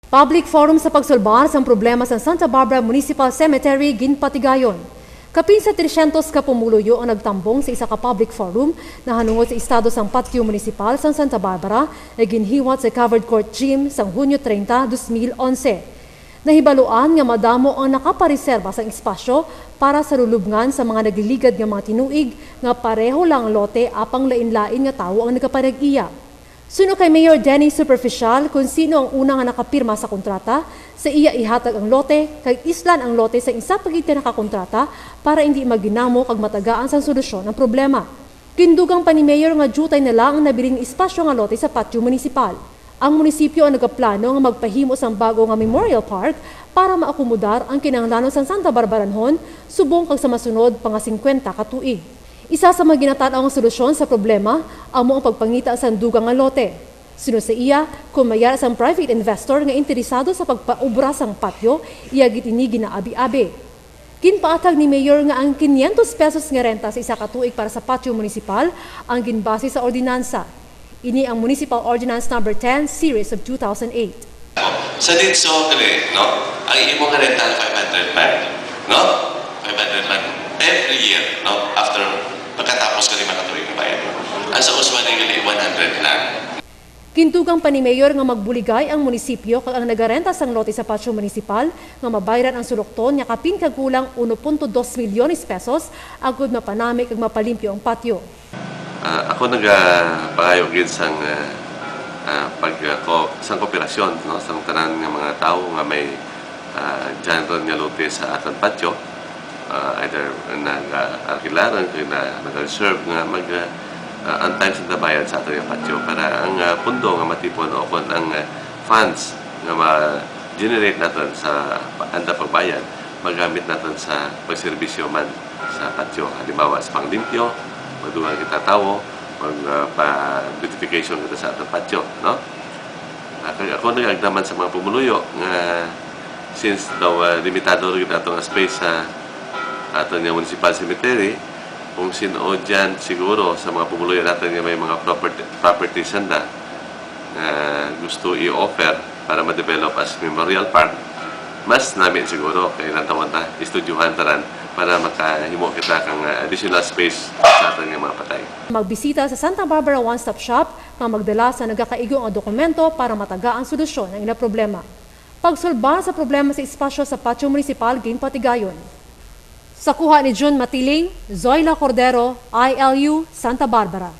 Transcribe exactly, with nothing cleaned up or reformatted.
Public forum sa pagsulbar sang problema sa Santa Barbara Municipal Cemetery ginpatigayon. Kapin sa tresyentos ka pumuluyo ang nagtambong sa isa ka public forum nahanungod sa estado sang patio munisipal sang Santa Barbara nga ginhiwat sa covered court gym sang Hunyo treinta, dos mil onse. Nahibaluan nga madamo ang nakapareserba sang espasyo para sa lulubngan sa mga nagliligad nga mga tinuig nga pareho lang ang lote apang lain-lain nga tawo ang nagapanag-iya. Suno kay Mayor Denny Superficial, kon sino ang una nga nakapirma sa kontrata, sa iya ihatag ang lote kag islan ang lote sa isa pa gid ka nakakontrata para indi maginamo kag matagaan sang solusyon ang problema. Gindugang pa ni Mayor nga diutay na lang ang nabilin nga espasyo nga lote sa patio munisipal. Ang munisipyo ang nagaplano nga magpahimo sang bago nga Memorial Park para maakomodar ang kinahanglanon sang Santa Barbaranhon subong kag sa masunod pa nga singkwenta ka tuig. Isa sa mga ginatan-aw nga solusyon sa problema amo ang pagpangita sang dugang nga lote. Suno sa iya, kon may ara sang private investor nga interesado sa pagpaobra sang patio, iya gid ini ginaabi-abi. Ginpaathag ni Mayor nga ang quinientos pesos nga renta sa isa ka tuig para sa patio munisipal ang ginbase sa ordinansa. Ini ang Municipal Ordinance Number ten, Series of two thousand eight. Sa ditso, dali, no? Ang imo nga renta, five hundred man, no? Five hundred man every year, no? After, pagkatapos ka lima ka tuig nga bayad mo. Ang sa usually, gali, one hundred lang. Gindugang pa ni Mayor nga magbuligay ang munisipyo kag ang nagarenta sang lote sa patio munisipal nga mabayran ang sulokton nga kapin kagulang uno punto dos milyones pesos agud mapanami kag mapalimpyo ang patio. Ah, ako nagapangayo gid sang ah, ah, pag ah, ko, sang kooperasyon, no, sang tanan nga mga tawo nga may ah, genre nga lote sa atong patio, ah, either nag-alkilaran kay na nag-reserve nga mag ah, ah, on time sa bayad sa atong patio para ang ah, pundo nga matipon o kon ang ah, funds nga ma-generate naton sa pa- anda pagbayad magamit naton sa pagserbisyo man sa patio. Halimbawa, sa panglimpyo, magdugang kita tawo, mag ah, pa beautification kita sa atong patio, no? Ah, kag ako nagagdaman sa mga pumuluyo nga since daw ah, limitado ra gid ato nga space sa aton nga municipal cemetery, kung sin-o dyan siguro sa mga pumuluyo natin nga may mga property, property sanda nga gusto i-offer para ma-develop as memorial park, mas nami siguro kay ilang taon ta, istudyuhan tanan para makahimo kita kang ah, additional space sa aton nga mga patay. Magbisita sa Santa Barbara One Stop Shop nga magdala sa nagakaigo nga dokumento para mataga ang solusyon ang ila problema. Pagsulbar sa problema sa espasyo sa patio munisipal ginpatigayon. Sa kuha ni Jun Matiling, Zoila Cordero, I L U, Santa Barbara.